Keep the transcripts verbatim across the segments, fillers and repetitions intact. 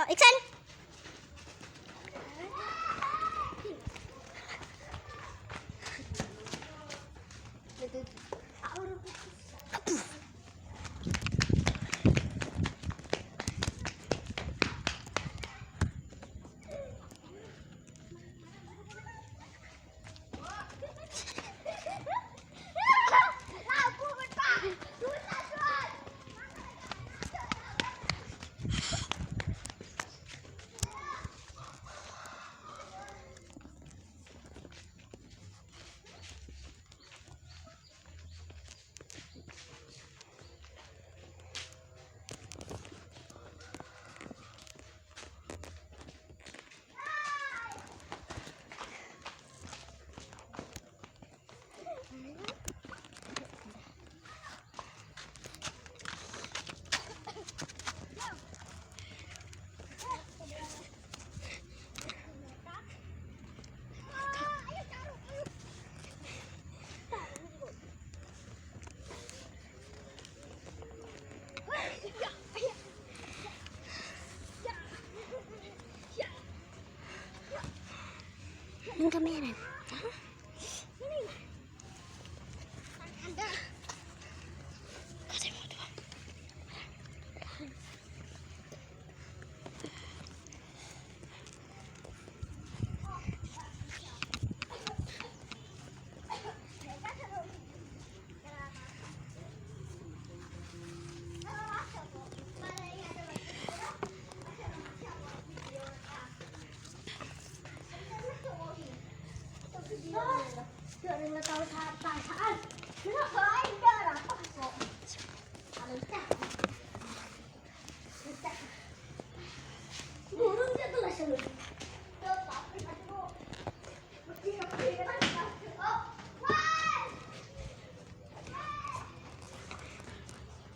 Iksan. Yang kamera. Hah?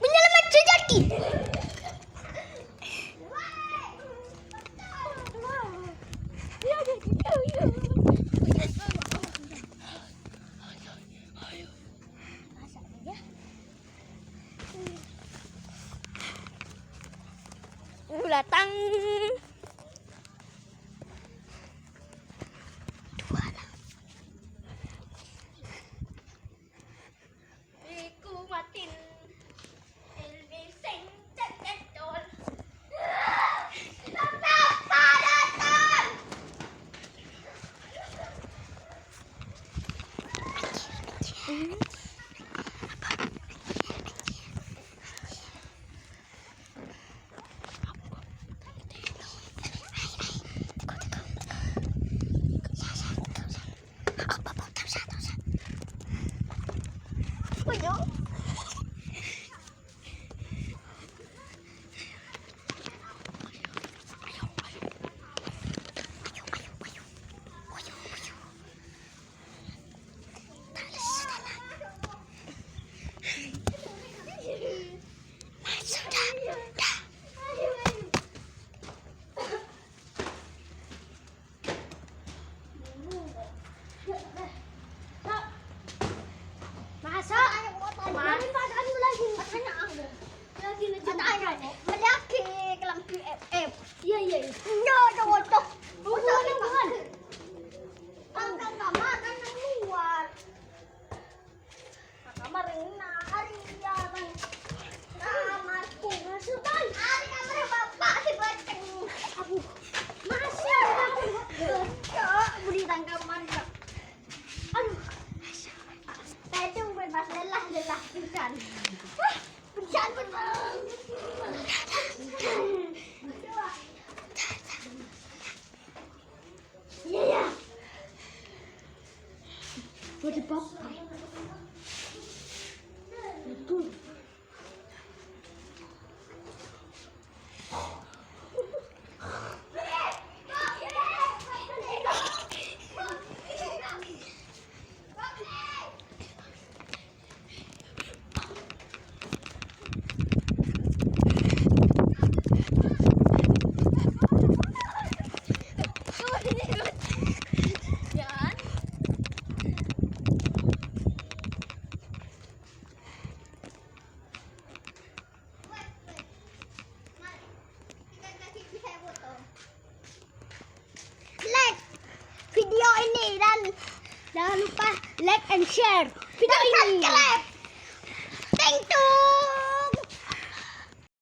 Menyelamat sejati. Ulatang. Dua lah. Iku matin. Ilmi sing cekecol. Bapak datang. Masuk. Ayo, Mas. Mas. Lagi, lagi. Lagi, lagi. Lagi, lagi. Iya, iya, iya. Iya, cowok, cowok. Bukan, bukan. Tang, tang, kamar, kan, nang luar. Kamar ini, nah, hari, iya, Bang. Kamarku. Masuk, Bang. Hari kamar Bapak si Baceng. Aduh. Masuk, Bang. Cok, budi tang kamar, Cok. Aduh. Tadi bebas lelah, lelah pisan. Wah, pisan bener. video ini dan jangan lupa like and share video ini.